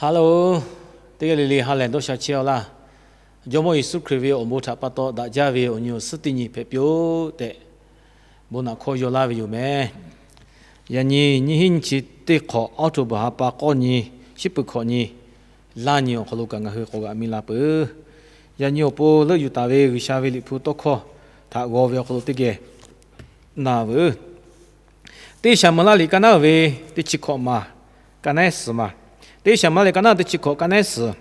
Hello, teˇ g'aˇ le le ha lehˬ dawˇ sha chehˇ-aw laˇ. Jawˇmawˇ Yeˍsuˆ Hkriꞈ ve awˬ bon htaꞈ pa taw daꞈ jaˇ ve awˬ nyi awˬ suhˉ teˇ nyi hpehꞈ piˇ-oˆ tehꞈ, bon naꞈ hkawˇ yaw laˇ ve yoˬ meh. Yaꞈ nyi nyiˇ hinˉ nyiˇ chi teˇ hk'awꞈ October ha pa k'awˇ nyi, shiˉ peuˬ hkawꞈ nyi, laˇ nyi awˬ hk'aw lo kaꞈ ngaˬ hui k'awꞈ g'aꞈ mi la peuˬ. Yaꞈ nyi awˬ pon leuˆ yuˬ taˍ ve G'uiˬsha ve Liꞈ hpu tawˇ hkawˇ htaꞈ g'aw ve awˬ hk'aw lo teˇ geh na veuˬ. Teˇ Saˍmo laˇ liꞈ ka naˉ uiˍ ve teˇ chi hkawꞈ maˬ, ka naˉ suhˍ maˬ. Teˇ Saˍmo laˇ liꞈ ka naˉ teˇ chi hkawꞈ ka naˉ suhˍ.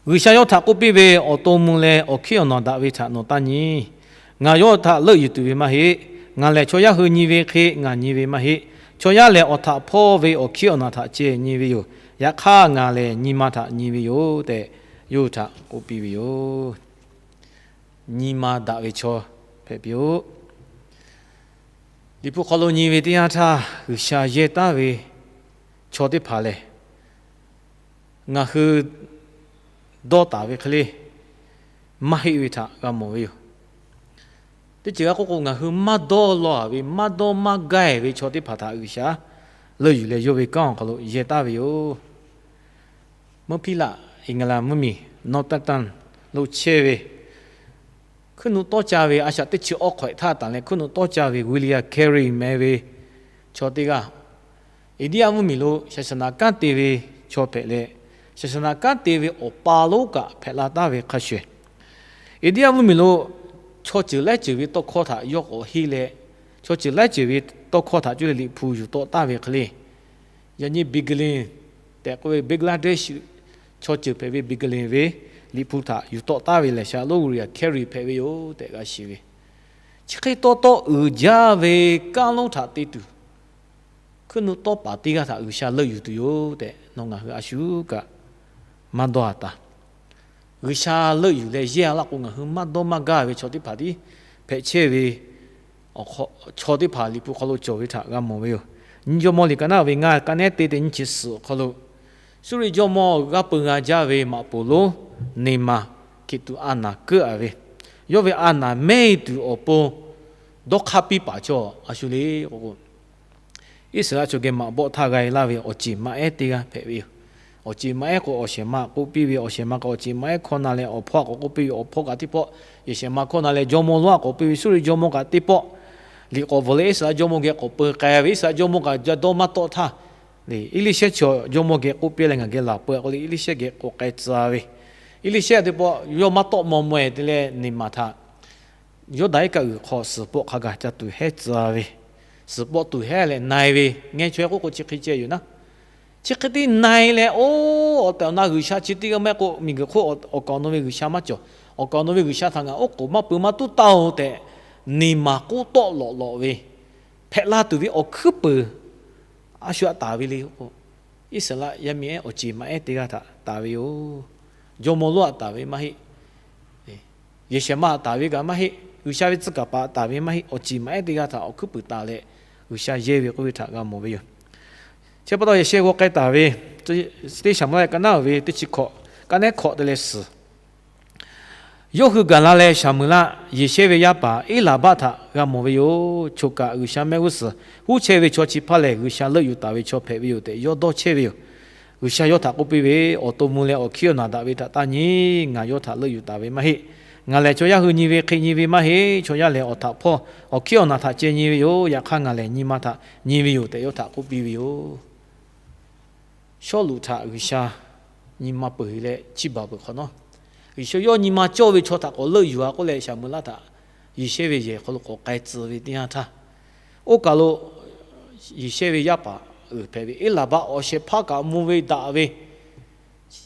G'uiˬsha yawˇ htaꞈ k'oˆ piˇ ve, Awˬ to mvuh leh awˬ hkiˉ awˬ naˬ daꞈ ve htaꞈ nawˬ taˇ nyi. Ngaˬ yawˇ htaꞈ leuˆ yuˬ tuˬ ve maˇ heˆ. Ngaˬ lehˬ chaw yaˇ hui nyi ve hk'e ngaˬ nyi ve maˇ heˆ. Chaw yaˇ lehˬ awˬ htaꞈ hpawˇ ve awˬ hkiˉ awˬ naˬ htaꞈ ceh nyi ve yoˬ. Yaꞈ hk'aˇ ngaˬ lehˬ nyi ma htaꞈ nyi ve yoˬ tehꞈ, yawˇ hui htaꞈ k'oˆ piˇ ve yoˬ. Nyi ma daꞈ ve chaw hpehꞈ piˇ-oˆ. Liꞈ hpu hk'aw lo nyi ve teˇ yanˇ htaˇ, G'uiˬsha yehˇ taˉ ve chaw teˇ hpaˍ lehˬ, ngaˬ hui dawˇ taˍ ve hk'e le maˇ heˆ ve htaꞈ g'a mawˬ ve yoˬ. Teˇ ceuˬ g'a k'oˆ k'o, ngaˬ hui maˇ dawˇ law-a ve, maˇ dawˇ maˇ gaˇ-e ve chaw teˇ hpaˍ htaꞈ G'uiˬsha leuˆ yuˬ leh yawˇ ve kanˉ awˬ hk'aw lo yehˇ taˉ ve yoˬ. Mvuhˇ hpiˇ laꞈ, England mvuhˇmiˬ Northampton lo chehˇ ve, hkuiˉ nuˆ tawˇ ca ve, a shaꞈ teˇ chi awˇ hk'awehꞈ htaˇ tanˬ leh hkuiˉ nuˆ tawˇ ca ve William Carey meh ve chaw teˇ g'aˇ, India mvuhˇmiˬ lo shaˍsaˍnaꞈ kanˉ te ve chaw hpehꞈ leh, shaˍsaˍnaꞈ kanˉ te ve awˬ pa lonˉ kaꞈ hpehꞈ la taˉ ve hk'a shuˍ, India mvuhˇmiˬ lo chaw ceuˬ laiˉ ceuˬ ve tawˇ hkawˇ htaꞈ yawˇ k'awꞈ henˇ leh, chaw ceuˬ laiˉ ceuˬ ve tawˇ hkawˇ htaꞈ cuˇ leh Liꞈ hpu yuˬ tawˆ taˍ ve hk'e le, yaꞈ nyi Bengali tehꞈ k'oˆ ve Bangladesh chaw ceuˬ hpehꞈ ve Bengali ve Liꞈ hpu htaꞈ yuˬ tawˆ taˍ ve lehˬ, shaˍ lonˉ William Carey hpehꞈ ve yoˬ tehꞈ g'a shiˍ ve. Chi hk'e taw taw uiˍ jaˇ ve kanˉ lonˉ htaꞈ te tuˬ, hkuiˉ nuˆ tawˇ paˍ teˇ g'aˇ htaꞈ G'uiˬsha leuˆ yuˬ tuˬ yoˬ tehꞈ nawˬ ngaˬ hui a shu kaꞈ maˇ dawˇ-a taˍ. G'uiˬsha leuˆ yuˬ leh yehˇ-a laˇ k'o, ngaˬ hui maˇ dawˇ maˇ gaˇ ve chaw teˇ hpaˍ tiˉ hpehꞈ chehˇ ve, chaw teˇ hpaˍ Liꞈ hpu hk'aw lo cawˬ ve htaꞈ g'a mawˬ ve yoˬ. Nyiˇ Jawˇmawˇ liꞈ ka naˉ ve ngaˇ, ka nehˉ teˇ teˇ nyiˇ chi suhˍ awˬ hk'aw lo, Suˇriˆ jawˇmawˇ g'a peu g'a jaˇ ve maꞈ poˍ lonˉ Neˍmaꞈ hkiˬ tuꞈ a naˍ keuˆ-a ve, yawˇ ve a naˍ mehˆ-e tuˬ awˬ pon dawˇ hk'aˇ piˇ paˍ chaw a shu le k'o k'o, Iˉsaˍreˍlaˆ chaw geh maꞈ bawˆ htaˇ g'a-e laˇ ve awˬ ceˬ maꞈ ehˉ teˇ g'aˇ hpehꞈ ve yoˬ. Awˬ ceˬ maꞈ ehˉ k'o, awˬ shehˍ ma k'oˆ piˇ ve, awˬ shehˍ ma kaꞈ awˬ ceˬ maꞈ ehˉ hkawˇ na leh, awˬ hpawˇ kaꞈ k'oˆ piˇ ve, awˬ hpawˇ kaꞈ teˇ pawˆ, yehˬ shehˍ ma hkawˇ na leh, jawˇmawˇ lonˉ-a k'oˆ piˇ ve, Suˇriˆ jawˇmawˇ kaꞈ teˇ pawˆ, liꞈ k'awꞈ bvuhꞈ leh Iˉsaˍreˍlaˆ jawˇmawˇ geh k'awꞈ peu k'ai ve, Iˉsaˍreˍlaˆ jawˇmawˇ kaꞈ ca dawˇ maˇ tawˆ htaˇ, Eˇliˇshehˇ chaw jawˇmawˇ geh k'oˆ piˇ leh, ngaˬ geh laˬ peuˬ k'oˆ leh, Eˇliˇshehˇ geh k'awꞈ k'ai tcuh ve. Eˇliˇshehˇ teˇ pawˆ yawˇ maˇ tawˆ maw maweh te leh Neˍmaꞈ htaꞈ Yawˇdanˍ iˉ kaˆ g'uiˬ hk'aw suhˍ pawˆ hk'a gaˬ ca tuˬ hehˉ tcuh ve. Suhˍ pawˆ tuˬ hehˉ leh na-e ve, ngeh chaweh k'oˆ k'o chi hk'e ceh yoˬ naˉ. Chi hk'e te na-e leh, oˇ, awˬ tehˬ awˬ na G'uiˬsha chi teˇ g'aˇ maˇ heˆ k'o, miˬguiˬ hk'oˆ awˬ kaˍ awˬ naw ve G'uiˬsha maˇ cawˬ. Awˬ kaˍ awˬ naw ve G'uiˬsha htaꞈ ngaˬ oˉ k'oˍ maˇ peu maˇ tuˉ taˇ-oˬ tehꞈ, Neˍmaꞈ k'oˆ tawˆ lawꞈ lawꞈ ve, hpehꞈ la tuˬ ve awˬ hkuiˉ peuˬ a shu htaꞈ taˍ ve le k'o, Iˉsaˍreˍlaˆ yaˇ miˇ ehˉ awˬ ceˬ maꞈ ehˉ teˇ g'aˇ htaꞈ taˍ ve yoˬ. Jawˇmawˇ lonˉ htaꞈ taˍ ve maˇ heˆ. Yehˬ shehˍ ma htaꞈ taˍ ve kaꞈ maˇ heˆ. G'uiˬsha ve tcuh kaˍ paˍ taˍ ve maˇ heˆ. Awˬ ceˬ maꞈ ehˉ teˇ g'aˇ htaꞈ awˬ hkuiˉ peuˬ taˍ leh G'uiˬsha yehˇ ve k'oˆ ve htaꞈ g'a mawˬ ve yoˬ. Chi pa taw yehˬ shehˍ g'aw k'ai taˍ ve, teˇ Saˍmuˍlaˆ ka naˉ ve teˇ chi hkawꞈ, ka nehˉ hkawꞈ te leh suhˍ. Yawˇ hui gaˬ la leh, Saˍmuˍlaˆ, Yeˍsehˇ ve yaˇ paˍ Eˇlaˍbaˆ htaꞈ g'a mawˬ ve yoˬ. Choˬ kaꞈ G'uiˬsha mehˆ g'uˇ suhˍ huˉ chehˇ ve chaw chi hpaˇ lehˬ, G'uiˬsha leuˆ yuˬ taˍ ve chaw hpehꞈ ve yoˬ tehꞈ yawˇ dawˇ chehˇ ve yoˬ. G'uiˬsha yawˇ htaꞈ k'oˆ piˇ ve, Awˬ to mvuh leh awˬ hkiˉ awˬ naˬ daꞈ ve htaꞈ taˇ nyi. Ngaˬ yawˇ htaꞈ leuˆ yuˬ taˍ ve maˇ heˆ. Ngaˬ lehˬ chaw yaˇ hui nyi ve hk'e nyi ve maˇ heˆ. Chaw yaˇ lehˬ awˬ htaꞈ hpawˇ awˬ hkiˉ awˬ naˬ htaꞈ ceh nyi ve yoˬ. Yaꞈ hk'aˇ ngaˬ lehˬ nyi ma htaꞈ nyi ve yoˬ tehꞈ yawˇ htaꞈ k'oˆ piˇ ve yoˬ. Sawˉluꞈ htaꞈ G'uiˬsha nyi ma peuˬ leh chiˇ baˬ peuˬ hk'awꞈ nawˉ, G'uiˬsha yawˇ nyi ma cawˇ ve chaw htaꞈ k'awꞈ leuˆ yuˬ-a k'oˆ leh, Saˍmuˍlaˆ htaꞈ Yeˍsehˇ ve yehˬ hk'aw lo k'awꞈ k'ai tcuh ve teˇ yanˇ htaˇ, oˇ kaˬ lo Yeˍsehˇ ve yaˇ paˍ uiˍ hpehꞈ ve Eˇlaˍbaˆ awˬ shehˍ hpaˇ kaꞈ mvuh ve daꞈ ve,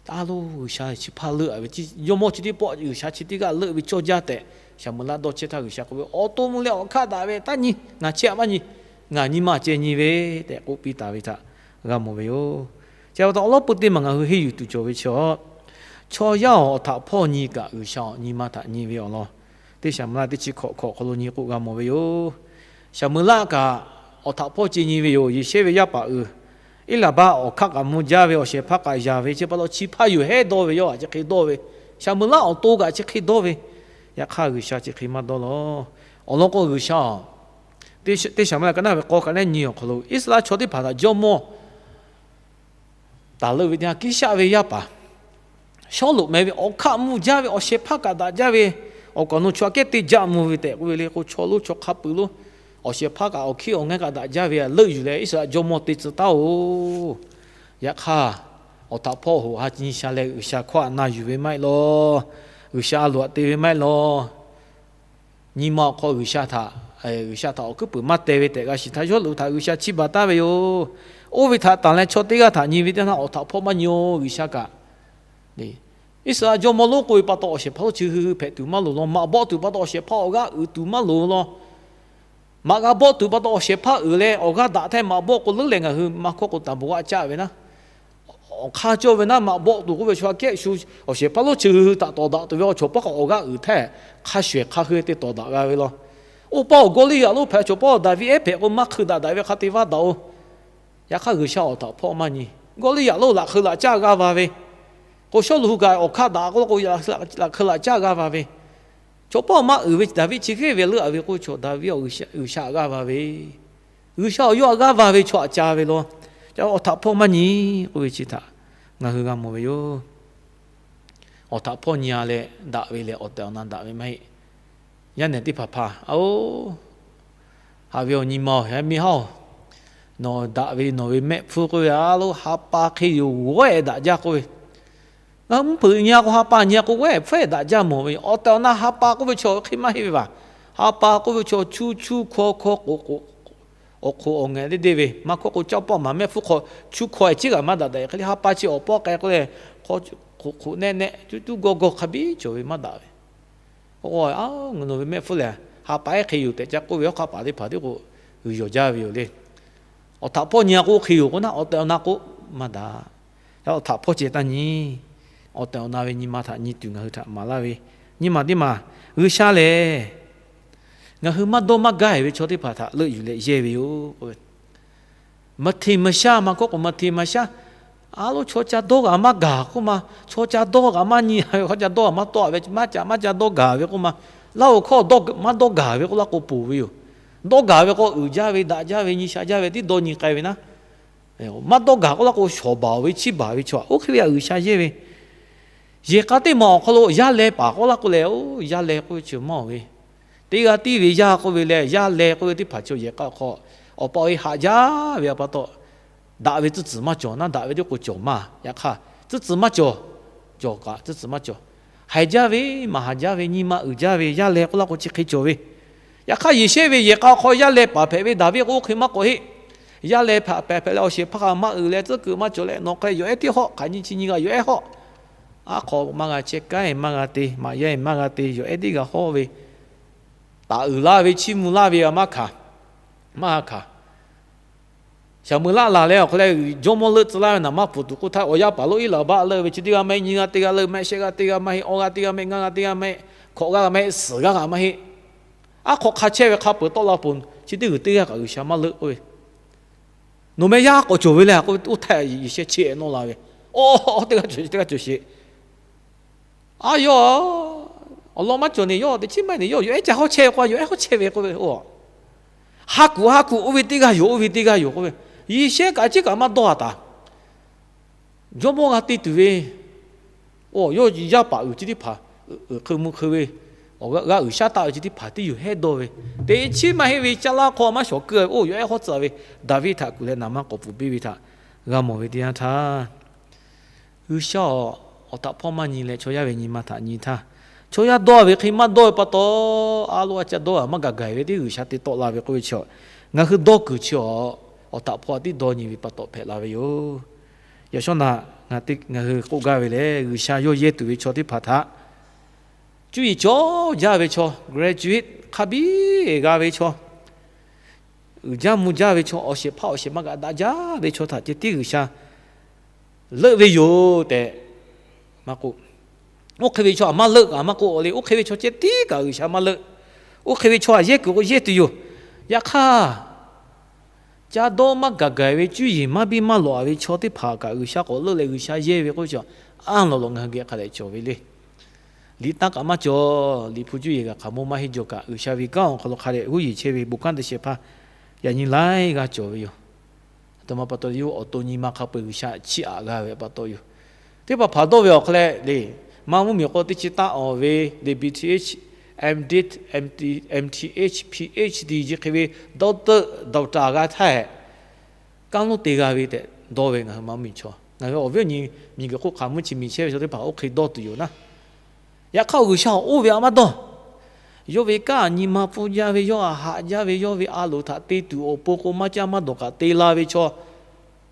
a lo G'uiˬsha chi hpaˇ leuˆ-a ve, jawˇmawˇ chi teˇ pawˆ G'uiˬsha chi teˇ g'aˇ leuˆ ve cawˇ jaˇ tehꞈ, Saˍmuˍlaˆ dawˇ chehˇ htaˇ G'uiˬsha k'oˆ ve, Awˬ to mvuh leh awˬ hkaˆ daꞈ ve taˇ nyi. Ngaˬ chehˇ-a maˇ nyi. Ngaˬ nyi ma ceh nyi ve tehꞈ k'oˆ piˇ taˍ ve htaꞈ g'a mawˬ ve yoˬ. Chi pa taw awˬ lawn peu teˇ maˬ ngaˬ hui henˇ yuˬ tuˬ cawˬ ve chi, chaw yaˇ awˬ htaꞈ hpawˇ nyi kaꞈ G'uiˬsha awˬ nyi ma htaꞈ nyi ve awˬ lawn, teˇ Saˍmuˍlaˆ teˇ chi hkawꞈ hkawꞈ hk'aw lo nyi k'o g'a mawˬ ve yoˬ. Saˍmuˍlaˆ kaꞈ awˬ htaꞈ hpawˇ ceh nyi ve yoˬ. Yeˍsehˇ ve yaˇ paˍ uiˍ, Eˇlaˍbaˆ awˬ hkaˆ kaꞈ mvuh jaˇ ve, awˬ shehˍ hpaˇ kaꞈ yaˍ ve, chi pa taw chi hpaˇ yuˬ hehˉ dawˇ ve, yawˇ htaꞈ chi hk'e dawˇ ve, Saˍmuˍlaˆ awˬ to kaꞈ chi hk'e dawˇ ve, yaꞈ hk'aˇ G'uiˬsha chi hk'e maˇ dawˇ lawˬ. Awˬ lawn k'o G'uiˬsha teˇ Saˍmuˍlaˆ ka naˉ ve k'awˇ ka nehˉ nyi awˬ hk'aw lo Iˉsaˍreˍlaˆ chaw teˇ hpaˍ htaꞈ jawˇmawˇ taˍ leuˆ ve teˇ yanˇ, Kiˇshaˆ ve yaˇ paˍ Sawˉluꞈ meh ve awˬ hkaˆ mvuh jaˇ ve, awˬ shehˍ hpaˇ kaꞈ daꞈ jaˇ ve, awˬ kaꞈ nawˬ chaw aꞈ kehˉ te jaˆ mvuh ve tehꞈ k'oˆ ve le k'o, chaw lonˉ chaw hk'a peuˬ lonˉ awˬ shehˍ hpaˇ kaꞈ awˬ hkiˉ awˬ ngaiˇ kaꞈ daꞈ jaˇ ve leuˆ yuˬ leh, Iˉsaˍreˍlaˆ jawˇmawˇ te tcuh taˉ-oˬ. Yaꞈ hk'aˇ, awˬ htaꞈ hpawˇ hoꞈ ha nyi sha leh G'uiˬsha hkawˇ htaꞈ na yuˬ ve maˇ heˆ law. G'uiˬsha a loꞈ htaꞈ te ve maˇ heˆ law. Nyi ma awˬ hk'aw G'uiˬsha htaꞈ, G'uiˬsha htaꞈ awˬ hkuiˉ puiˍ maˇ teh ve tehꞈ g'a shiˍ htaˇ, Sawˉluꞈ htaꞈ G'uiˬsha chiˇ baˬ taˉ ve yoˬ. Oˇ ve htaꞈ tanˬ leh chaw teˇ g'aˇ htaꞈ nyi ve teˇ yanˇ, awˬ htaꞈ hpawˇ maˇ nyi-oˬ. G'uiˬsha kaꞈ, Iˉsaˍreˍlaˆ jawˇmawˇ lonˉ k'oˆ ve pa taw, awˬ shehˍ hpaˇ lonˉ chi hui hui hpehꞈ tuˬ maˇ loˍ law. Maꞈ bawˆ tuˬ pa taw awˬ shehˍ hpaˇ awˬ g'aˇ uiˍ tuˬ maˇ loˍ law. Maꞈ g'a bawˆ tuˬ pa taw awˬ shehˍ hpaˇ uiˍ leh awˬ g'aˇ daꞈ hteˇ maꞈ bawˆ k'o leuˉ leh ngaˬ hui maˇ hkawˇ k'o taˍ bon g'aˇ caˆ ve naˉ, awˬ hk'aˇ cawˇ ve naˇ, maꞈ bawˆ tuˬ k'oˆ ve chaw aꞈ kehˉ shu awˬ shehˍ hpaˇ lonˉ chi hui hui htaꞈ tawˍ daꞈ tuˬ ve awˬ chawˬ pawˆ kaꞈ awˬ g'aˇ uiˍ hteˇ hk'a shuˍ ehˍ hk'a hui te tawˍ daꞈ g'a ve law. Oˇ paˇ awˬ Gawˇliˇyaꞈ lonˉ hpehꞈ, chaw pawˆ Daˍviˆ ehˉ hpehꞈ k'o maˇ hkui daꞈ daꞈ ve hk'a te vaˇ daꞈ-oˬ. Yaꞈ hk'aˇ G'uiˬsha awˬ htaꞈ hpawˇ maˇ nyi. Gawˇliˇyaꞈ lonˉ laꞈ hk'eu laꞈ caˇ g'aˇ va ve, k'o Sawˉluꞈ hui kaꞈ awˬ hk'aˇ daꞈ k'oˆ la k'o, laꞈ hk'eu laꞈ caˇ g'aˇ va ve, chaw pawˆ maˇ uiˍ ve Daˍviˆ chi hk'e ve leuˆ-a ve k'oˆ ve chaw, Daˍviˆ awˬ G'uiˬsha g'aˇ va ve, G'uiˬsha awˬ yawˇ htaꞈ g'aˇ va ve chaw aꞈ ca ve law. Awˬ htaꞈ hpawˇ maˇ nyi k'oˆ ve chi htaꞈ ngaˬ hui g'a mawˬ ve yoˬ. Awˬ htaꞈ hpawˇ nyi-a leh daꞈ ve lehˬ, awˬ tehˬ awˬ na daꞈ ve maˇ heˆ. Yaˇ nehˬ teˇ hpaˍ hpaˍ, a-oˬ, haꞈ ve awˬ nyi ma-oˬ, yaˇ miˇ haˉ-oˬ, nawˬ daꞈ ve nawˬ ve mehˆ hpfuhˇ k'oˆ ve a lo ha pa hk'e yoˬ g'awˇ-ehˍ daꞈ jaˇ k'oˆ ve, ngaˬ hui mvuhˇ hpeuꞈ nyi-a k'o ha pa nyi-a k'o g'awˇ-ehˍ hpfuhˇ-ehˍ daꞈ jaˇ mawˬ ve yoˬ. Awˬ tehˬ awˬ na ha pa k'oˆ ve chaw hk'e maˇ heˆ ve vaˬ. Ha pa k'oˆ ve chaw chuˇ chuˇ hkawˇ hkawˇ k'o k'o, awˬ hk'oꞈ awˬ ngehˬ deˇ deˇ ve maˇ hkawˇ k'o, caˇ pawˆ maˍ mehˆ hpfuhˇ hk'aw chuˇ hkawˇ-ehˍ ciˉ g'aꞈ maˇ daꞈ daꞈ hk'e le, ha pa chi awˬ pawˆ k'ai k'oˆ leh, hk'oꞈ hk'oꞈ nehˆ nehˆ cuˇ cuˇ gawˇ gawˇ hk'a biˇ cawˬ ve maˇ daꞈ ve. Oˇ, nawˬ ve mehˆ hpfuhˇ lehˬ ha pa ehˉ hk'e yoˬ tehꞈ ca k'oˆ ve awˬ hk'aˇ paˍ teˇ hpaˍ tiˉ k'o, g'uiˬ yawˬ jaˇ ve yoˬ le. Awˬ htaꞈ hpawˇ nyi-a k'o hk'e yoˬ k'o naˉ, awˬ tehˬ awˬ na k'o maˇ daꞈ. Awˬ htaꞈ hpawˇ ceh taˇ nyi. Awˬ tehˬ awˬ na ve nyi ma htaꞈ nyi tuˬ ngaˬ hui htaꞈ maˍ laˇ ve, nyi ma teˇ maˬ, G'uiˬsha lehˬ ngaˬ hui maˇ dawˇ maˇ gaˇ-ehˍ ve chaw teˇ hpaˍ htaꞈ leuˆ yuˬ leh yehˇ ve yoˬ. Maꞈhtehˍ maˍ shaˉ maˇ k'oˆ k'o, maꞈhtehˍ maˍ shaˉ, a lo chaw ca dawˇ g'aꞈ maˇ gaˬ k'oˆ ma, chaw ca dawˇ g'aꞈ maˇ nyi-a ve, chaw ca dawˇ g'aꞈ maˇ tawˆ-a ve, maˇ ca maˇ ca dawˇ gaˬ ve k'oˆ ma, laˇ-oˬ hkawˇ maˇ dawˇ gaˬ ve k'oˆ laˇ k'o ponˬ ve yoˬ. Dawˇ gaˬ ve k'o uiˍ jaˇ ve, daꞈ jaˇ ve, nyi sha jaˇ ve tiˉ dawˇ nyi k'ai ve naˉ. Maˇ dawˇ gaˬ k'oˆ laˇ k'o shawˍ baˬ-oˬ ve, chiˇ baˬ ve chaw-a, oˇ hk'e ve htaꞈ G'uiˬsha yehˇ ve. Yehˬ k'a teˇ maˬ awˬ hk'aw lo yaˇ leh paˍ k'oˆ laˇ k'o lehˬ, oˇ yaˇ leh k'oˆ ve chi maˇ-oˬ ve, teˇ g'aˇ tiˉ ve yaˇ k'oˆ ve leh, yaˇ leh k'oˆ ve teˇ hpaˍ chaw yehˬ k'a awˬ hk'aw, awˬ pa awˬ e haꞈ jaˇ ve pa taw, daꞈ ve tcuhˇ tcuhˍ maˇ cawˬ naˉ, daꞈ ve teˇ k'o cawˬ maˇ. Yaꞈ hk'aˇ tcuhˇ tcuhˍ maˇ cawˬ, cawˬ kaꞈ tcuhˇ tcuhˍ maˇ cawˬ. Haiˬ jaˇ ve, maˍ haˍ jaˇ ve, nyi ma uiˍ jaˇ ve, yaˇ leh k'oˆ laˇ k'o chi hk'e cawˬ ve. Yaꞈ hk'aˇ Yeˍsehˇ ve yehˬ k'a awˬ hk'aw yaˇ leh paˍ hpehꞈ ve Daˍviˆ k'o oˇ hk'e maˇ k'awꞈ heˆ. Yaˇ leh paˍ hpehꞈ leh awˬ shehˍ hpaˇ htaꞈ maˇ uiˍ leh tcuhˉ kuiˬ maˇ cawˬ leh nawˬ hk'e yawˬ ehˉ teˇ hawˆ, hk'aˬ nyi chi nyi g'a yawˬ ehˉ hawˆ. Aˉ hk'aw maˇ g'a chehˇ kanˉ-e maˇ g'a te, maꞈ yaˇ-e maˇ g'a te, yawˬ ehˉ teˇ g'a hawˇ ve, taˍ uiˍ laˇ ve, chiˇ mvuh laˇ ve g'a maˇ hkanˍ, maˇ g'a hkanˍ. Shaˍmuˍlaˆ laˬ leh awˬ hk'aw leh jawˇmawˇ leuˆ tcuh laˇ ve naˍ maˇ pfuhˍ tuˬ k'oˆ htaˇ, awˬ yaˇ paˍ lonˉ Iˉlaˍbaˆ leuˆ ve chi teˇ g'aˇ maˇ heˆ, nyi g'aˇ teˇ g'aˇ maˇ heˆ, awˇ g'aˇ teˇ g'aˇ maˇ heˆ, ngaˇ g'aˇ teˇ g'aˇ maˇ heˆ, ngaˇ g'aˇ teˇ g'aˇ maˇ heˆ, hkawꞈ g'aˇ maˇ heˆ, suhˍ g'aˇ maˇ heˆ. Aˉ hk'aw hk'a chehˇ ve hk'a peuˬ tawˆ la peuˬ, chi teˇ g'uiˬ teˇ g'aˇ kaꞈ G'uiˬsha maˇ leuˆ k'oˆ ve, nawˬ meh yaˇ k'awꞈ cawˬ ve leh k'oˆ ve, oˇ htaˇ Yeˍsehˇ chehˇ-e nawˇ la ve, oˇ teˇ g'aˇ cawˬ sheˍ, teˇ g'aˇ cawˬ sheˍ. A, yawˇ awˬ lawn maˇ cawˬ ne, yawˇ teꞈ chiˉ maˇ ne, yawˇ yawˬ ehˉ ca hawˉ chehˇ ve k'o, yawˬ ehˉ hawˉ chehˇ ve k'oˆ ve, oˇ, ha kuˬ ha kuˬ oˇ ve teˇ g'aˇ yoˬ, oˇ ve teˇ g'aˇ yoˬ k'oˆ ve, Yeˍsehˇ kaꞈ chi kaꞈ maˇ dawˇ-a taˍ. Jawˇmawˇ g'a te tuˬ ve, oˇ, yawˇ yaˇ paˍ uiˍ chi teˇ hpaˍ uiˍ hk'eu mvuh hk'eu ve, awˬ g'aˇ uiˍ shaˉ taˆ ve chi teˇ hpaˍ tiˉ yoˬ hehˉ dawˇ ve, teꞈ chiˉ maˇ heˆ ve caˇ laˇ hk'aw maˇ shawˍ keu ve, oˇ yawˬ ehˉ hawˉ tcuh ve, Daˍviˆ htaꞈ kuˬ leh naˍ maˇ k'awꞈ pfuhˍ piˇ ve htaꞈ g'a mawˬ ve teˇ yanˇ htaˇ, G'uiˬsha awˬ, awˬ htaꞈ hpawˇ maˇ nyi leh chaw yaˇ ve nyi ma htaꞈ nyi htaˇ, chaw yaˇ dawˇ ve hk'e maˇ dawˇ ve pa taw, a lo a ca dawˇ g'aꞈ maˇ gaˬ gaˬ ve teˇ G'uiˬsha te tawˆ la ve k'oˆ ve chi, ngaˬ hui dawˇ kuiˬ chi awˬ, awˬ htaꞈ hpawˇ tiˉ dawˇ nyi ve pa taw hpehꞈ la ve yoˬ. Yaꞈ shawˉ naꞈ ngaˬ hui k'oˆ gaˇ ve lehˬ, G'uiˬsha yawˇ yehˇ tuˬ ve chaw teˇ hpaˍ htaꞈ cuˇ yiˍ cawˬ jaˇ ve chaw, graduate hk'a biˇ g'a ve chaw, uiˍ jaˇ mvuh jaˇ ve chaw, awˬ shehˍ hpaˇ awˬ shehˍ maˇ g'a daꞈ jaˇ ve chaw htaꞈ ceh tiˉ G'uiˬsha leuˆ ve yoˬ tehꞈ maˇ k'oˆ. Oˇ hk'e ve chaw htaꞈ maˇ leuˆ kaꞈ maˇ k'oˆ le. Oˇ hk'e ve chaw ceh tiˉ kaꞈ G'uiˬsha maˇ leuˆ. Oˇ hk'e ve chaw htaꞈ yehˇ kuiˬ k'o yehˇ tuˬ yoˬ. Yaꞈ hk'aˇ, ca dawˇ maˇ gaˬ gaˬ ve cuˇ yiˍ maˇ biˇ maˇ lawꞈ-a ve chaw teˇ hpaˍ kaꞈ G'uiˬsha k'awꞈ leuˆ leh G'uiˬsha yehˇ ve k'oˆ ve chi, anˇ lawˬ lawꞈ ngaˬ hui geh hk'a dehꞈ cawˬ ve le. Liꞈ taˇ kaꞈ maˇ cawˬ, liꞈ hpu cuˇ yiˍ g'a hk'aˬ mawˇ maˇ heˆ jaw kaꞈ, G'uiˬsha ve kanˉ awˬ hk'aw lo hk'a dehꞈ huˉ yiˍ chehˇ ve bon kanˉ te shehˍ hpaˇ yaꞈ nyi laiˉ g'aˇ cawˬ ve yoˬ. Aˬ htoꞈ ma pa taw le, yawˇ awˬ to nyi ma hk'a peu-eˬ G'uiˬsha chiˇ aꞈ g'a ve pa taw yoˬ. Teˇ hpaˍ hpaˍ dawˇ ve awˬ hk'aw leh le, maˇ mvuhˇmiˬ k'o teˇ chi taˆ awˬ ve le, B.Th, M.Div, M.Th, Ph.D chi hk'e ve doctor, doctor g'a htaˇ, kanˉ lonˉ te g'a ve tehꞈ dawˇ ve ngaˬ hui maˇ mvuhˇmiˬ chaw. Ngaˬ hui awˬ viˉ awˬ nyi miˬguiˬ hk'oˆ hk'aˬ mvuhˇ chi miˬ chehˇ ve chaw teˇ hpaˍ oˇ hk'e dawˇ tuˬ yoˬ naˉ. Yaꞈ hk'aˇ G'uiˬsha awˬ oˇ ve a maˇ dawˇ. Yawˇ ve kanˉ a nyi ma pfuhˇ jaˇ ve, yawˇ a haꞈ jaˇ ve, yawˇ ve a loˍ htaꞈ te tuˬ awˬ pon k'o, maˇ caˇ maˇ dawˬ kaꞈ te la ve chaw.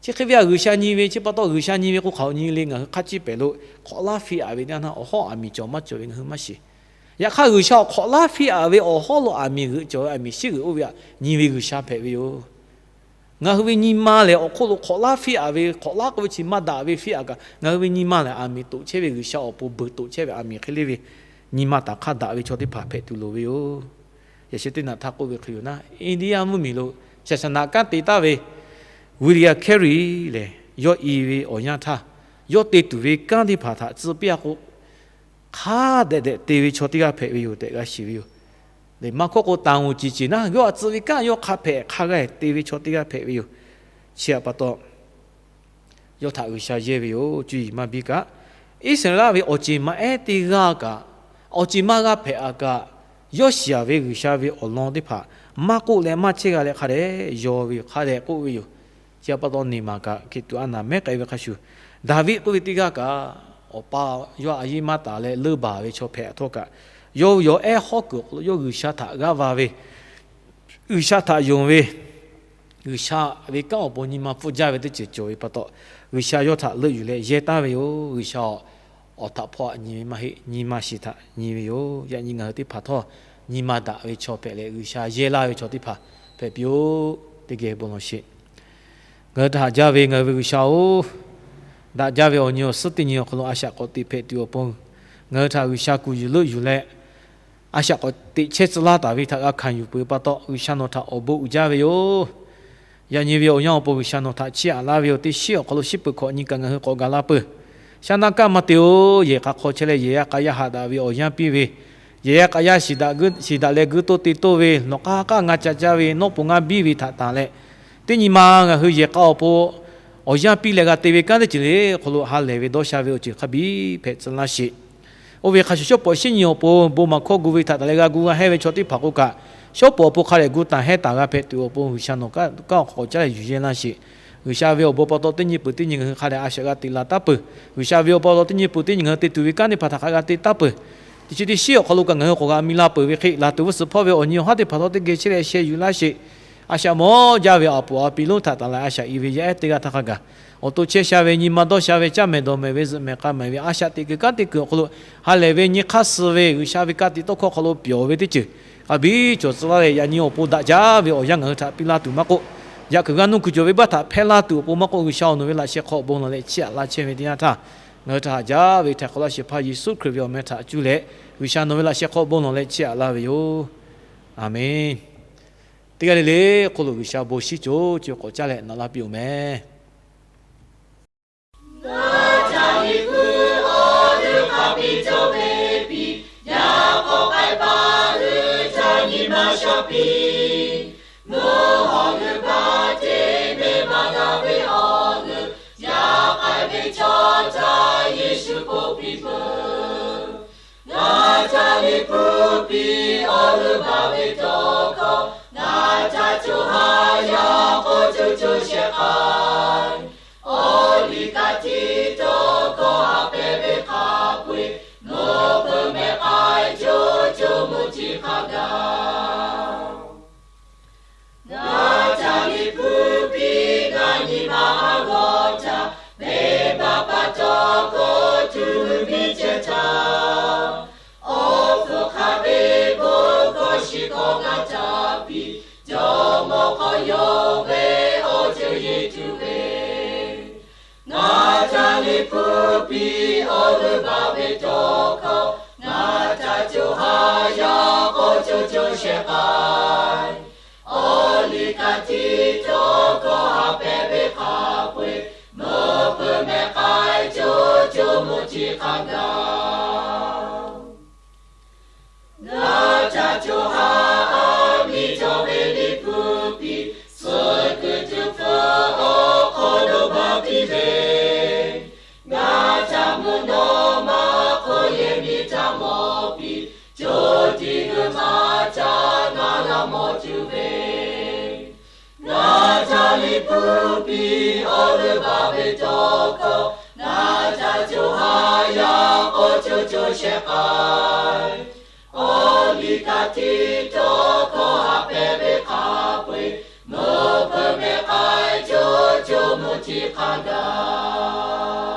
Chi hk'e ve a G'uiˬsha nyi ve, chi pa taw G'uiˬsha nyi ve k'o, hk'aˬ hk'e nyi le, ngaˬ hui hk'a ciˇ pehˍ lo hk'awꞈ laˇ fiˇ aꞈ ve teˇ yanˇ, awˬ hawˉ aˬ miˍ cawˬ maˇ cawˬ ve ngaˬ hui maˇ shiˍ. Yaꞈ hk'aˇ G'uiˬsha awˬ hk'awꞈ laˇ fiˇ aꞈ ve, awˬ hawˉ lo aˬ miˍ g'euꞈ cawˬ ve, aˬ miˍ shiˉ g'euꞈ oˇ ve aꞈ nyi ve G'uiˬsha hpehꞈ ve yoˬ. Ngaˬ hui ve nyi ma lehˬ, awˬ hk'oˆ lo hk'awꞈ laˇ fiˇ aꞈ ve, hk'awꞈ laˇ k'oˆ ve chi maˇ daꞈ ve fiˇ aꞈ kaꞈ, ngaˬ hui ve nyi ma lehˬ, aˬ miˍ toꞈ chehˇ ve, G'uiˬsha awˬ pon beuꞈ toꞈ chehˇ ve aˬ miˍ hk'e le ve nyi ma taˍ hk'aˇ daꞈ ve chaw teˇ hpaˍ hpehꞈ tuˬ loˍ ve yoˬ. Yaꞈ sheh teˇ naꞈ htaˇ k'oˆ ve hk'e yoˬ naˉ, India mvuhˇmiˬ lo shaˍ shaˍ naꞈ kanˉ te taˍ ve William Carey lehˬ, yawˇ i ve awˬ yanˇ htaˇ, yawˇ te tuˬ ve kanˉ teˇ hpaˍ htaꞈ tcuh piˇ a k'o, hk'a dehꞈ dehꞈ te ve chaw teˇ g'aˇ hpehꞈ ve yoˬ tehꞈ g'a shiˍ ve yoˬ. Maˇ hkawˇ k'o, taˍ uˍ ciˍ ciˍ naˉ, yawˇ a tcuh ve kanˉ yawˇ hk'a hpehꞈ hk'a g'a te ve chaw teˇ g'aˇ hpehꞈ ve yoˬ. Chi htaꞈ pa taw, yawˇ htaꞈ G'uiˬsha yehˇ ve yoˬ. Cuˇ yiˍ maˇ biˇ kaꞈ, Iˉsaˍreˍlaˆ ve awˬ ceˬ maˇ ehˉ teˇ g'aˇ kaꞈ, awˬ ceˬ maˇ g'a hpehꞈ aꞈ kaꞈ, yawˇ shiˍ aꞈ ve G'uiˬsha ve awˬ lawn teˇ hpaˍ maˇ k'oˆ leh maˇ chehˇ g'a leh hk'a dehꞈ yaw ve yoˬ, hk'a dehꞈ k'oˆ ve yoˬ. Chi pa taw, neˬ maˬ kaꞈ hkiˬ tuꞈ a naˍ mehˉ k'ai ve hk'a shuˍ, Daˍviˆ k'oˆ ve teˇ g'aˇ kaꞈ, awˬ pa yawˇ a yeˇ maˇ taˍ leh leuˇ baˬ ve chaw hpehꞈ htawˇ kaꞈ, yawˇ hui yawˬ ehˉ hawˉ kuiˬ awˬ hk'aw lo yawˇ G'uiˬsha htaꞈ g'aˇ va ve, G'uiˬsha htaꞈ yonˍ ve, G'uiˬsha ve kanˉ awˬ pon nyi ma pfuhˇ jaˇ ve teˇ ceuˬ cawˬ ve pa taw, G'uiˬsha yawˇ htaꞈ leuˆ yuˬ leh yehˇ taˍ ve yoˬ. G'uiˬsha awˬ htaꞈ hpawˇ aꞈ nyi ve maˇ heˆ, nyi ma shiˍ htaꞈ nyi ve yoˬ. Yaꞈ nyi ngaˬ hui teˇ hpaˍ htawˇ, nyi ma daꞈ ve chaw hpehꞈ leh, G'uiˬsha yehˇ laˇ ve chaw teˇ hpaˍ hpehꞈ piˇ-oˆ. Teˇ geh bon lawˬ sheˍ. Ngaˬ hui htaꞈ haꞈ jaˇ ve ngaˬ hui ve G'uiˬsha-oˬ, daꞈ jaˇ ve awˬ nyi awˬ suhˉ teˇ nyi awˬ hk'aw lo a shaꞈ k'awꞈ teꞈ hpehꞈ tuˬ awˬ pon, ngaˬ hui htaꞈ G'uiˬsha kuˬ yuˬ leuˆ yuˬ leh, a shaꞈ k'awꞈ teꞈ chehˇ tcuh laˇ taˍ ve htaꞈ g'a hkanˍ yuˬ peuˬ pa taw, G'uiˬsha nawˬ htaꞈ awˬ bon uiˍ jaˇ ve yoˬ. Yaꞈ nyi ve awˬ yanˇ awˬ pon G'uiˬsha nawˬ htaꞈ chiˇ aꞈ laˇ ve yoˬ. Teˇ shiˉ awˬ hk'aw lo shiˉ peuˬ hkawꞈ nyi kaꞈ ngaˬ hui k'awꞈ gaˬ la peuˬ. Shaˉ naˆ kaˇ maˇ te-oˬ. Yehˬ k'a hk'aw chehˇ leh yehˬ yaˇ k'a yaˇ haꞈ daꞈ ve awˬ yanˇ piˇ ve, yehˬ yaˇ k'a yaˇ shiˍ daꞈ g'uiˇ, shiˍ daꞈ leh g'uiˇ toˇ te toˇ ve, nawˬ k'aˇ k'aˇ ngaˇ ca caˇ ve, nawˉ pon ngaˇ biˇ ve htaꞈ tanˬ leh, teˇ nyi ma ngaˬ hui yehˬ k'a awˬ pon awˬ yanˇ piˇ leh g'a te ve kanˉ teˇ ceuˬ le hk'aw lo ha lehˬ ve dawˇ sha ve awˬ ceuˬ hk'a biˇ hpehꞈ tcuh laˇ sheˍ. Oˇ ve hk'a shuˍ, shawˉ pawˍ shiˉ nyi awˬ pon bon maˍ hkawˇ gu ve htaꞈ tanˬ leh g'a gu g'a hehnˇ ve chaw teˇ hpaˍ k'o kaꞈ, shawˉ pawˍ awˬ pon hk'a dehꞈ gu taˍ hehnˇ taˍ g'a hpehꞈ tuˬ awˬ pon G'uiˬsha nawˬ kanˉ awˬ hk'aw k'awꞈ caˉ leh yuˬ yehˇ laˇ sheˍ. G'uiˬsha ve awˬ bon pa taw teˇ nyi peuˬ teˇ nyi ngaˬ hui hk'a dehꞈ a shaꞈ g'a te la taˉ peuˬ. G'uiˬsha ve awˬ bon pa taw teˇ nyi peuˬ teˇ nyi ngaˬ hui te tuˬ ve kanˉ teˇ hpaˍ htaꞈ hk'a g'a te taˉ peuˬ. Teˇ chi teˇ shiˉ awˬ hk'aw lo kaꞈ ngaˬ hui k'awꞈ g'a mi la peuˬ ve hk'e, laˬ tuˬ g'uˇ suhˍ hpawˇ ve awˬ nyi awˬ haˉ teˇ hpaˍ htawˇ teˇ geh chehˇ leh sheh yuˬ laˇ sheˍ. A shaꞈ mawˇ jaˇ ve a puˍ a pi lonˉ htaꞈ tanˬ leh a shaꞈ i ve yaˇ ehˉ teˇ g'aˇ htaˇ hk'a gaˬ, awˬ to chehˇ sha ve, nyi ma dawˇ sha ve, caˇ mehˍ dawˬ mehˍ ve, zuhꞈ mehˍ k'a mehˍ ve, a shaꞈ teꞈ kuiˬ kanˉ te kuiˬ awˬ hk'aw lo ha lehˬ ve nyi hk'aˇ suh ve, G'uiˬsha ve ka tiꞈ tawˇ hkawˇ hk'aw lo pyawˬ ve teˇ ceuˬ hk'a biˇ cawˬ tcuh laˇ leh, yaꞈ nyi awˬ pon daꞈ jaˇ ve awˬ yanˇ ngaˬ hui htaꞈ piˇ laˇ tuˬ maˇ k'oˆ, yaꞈ kuiˬ g'aˇ nuˇ kuiˬ cawˬ ve baˇ htaꞈ hpehˇ laˇ tuˬ awˬ pon maˇ k'oˆ, G'uiˬsha awˬ nawˬ ve laꞈ sheh hk'aw bon lawˬ leh chiˇ aꞈ laˇ chehˇ ve teˇ yanˇ htaˇ, ngaˬ hui htaꞈ haꞈ jaˇ ve htaiˍ hk'awꞈ laˇ shehˍ hpaˇ Yeˍsuˆ Hkriꞈ ve awˬ meh htaꞈ cuˇ leh, G'uiˬsha nawˬ ve laꞈ sheh hk'aw bon lawˬ leh chiˇ aꞈ laˇ ve yoˬ. Aˬmenˍ. Teˇ g'aˇ le le hk'oˆ lo G'uiˬsha bon shinˉ co co k'awꞈ caˇ leh naꞈ laˇ piˇ-oˬ meh. Ngaˬ ca liꞈ gu awˬ duˬ hk'a biˇ cawˬ ve piˇ, yaꞈ k'aw k'ai paˍ hui ca nyi ma sha piˇ. Mvuhˇ hawˬ g'uiˬ baˬ ce ve maˇ g'a ve awˬ g'euˆ, yaꞈ k'ai ve chaw ca Yeˍsuˆ k'oˆ piˇ peuˬ. Ngaˬ ca liꞈ hpu piˇ awˬ g'euˆ baˬ ve tawˇ hkawˇ, ngaˬ ca co ha yaˇ k'o co co shehˍ k'ai. Awˬ liˇ ka tiꞈ tawˇ hkawˇ ha pehˍ ve hk'a peu-eˬ, mvuhˇ peuˬ mehˬ k'ai co co mvuhˇ tiꞈ hk'a gaˬ. Ngaˬ ca liꞈ hpu piˇ g'a nyi ma a g'awˇ ca, venˇbaˆ pa taw k'oˆ tuˬ miˇ ceuˬ htaꞈ, awˬ hpfuhˇ hk'a ve bon hkawˇ shiˍ hkawˇ g'a ca piˇ, jawˇmawˇ hk'aw yawˇ ve awˬ ceuˬ yeˬ tuˬ ve. Ngaˬ ca liꞈ hpu piˇ awˬ g'euˆ baˬ ve tawˇ hkawˇ, ngaˬ ca co ha yaˇ k'o co co shehˍ k'ai. Awˬ liˇ ka tiꞈ tawˇ hkawˇ ha pehˍ ve hk'a peu-eˬ, mvuhˇ peuˬ mehˬ k'ai co co mvuhˇ tiꞈ hk'a gaˬ. Ngaˬ ca co ha aˬ miˍ cawˬ ve liꞈ hpu piˇ, suh kuiˬ tuˬ hpfuhˇ awˬ Chi g'uˇ maˇ caˇ maˇ laꞈ mawˬ tuˬ ve, ngaˬ ca liꞈ hpu piˇ awˬ g'euˆ baˬ ve tawˇ hkawˇ, ngaˬ ca co ha yaˇ k'awꞈ co co shehˍ k'ai. Awˬ liˇ htaˇ tiˉ tawˇ hkawˇ haꞈ pehˍ ve hk'a peu-eˬ, mvuhˇ hpeuꞈ mehˆ k'ai co co mvuhˇ htiˇ hk'a gaˬ.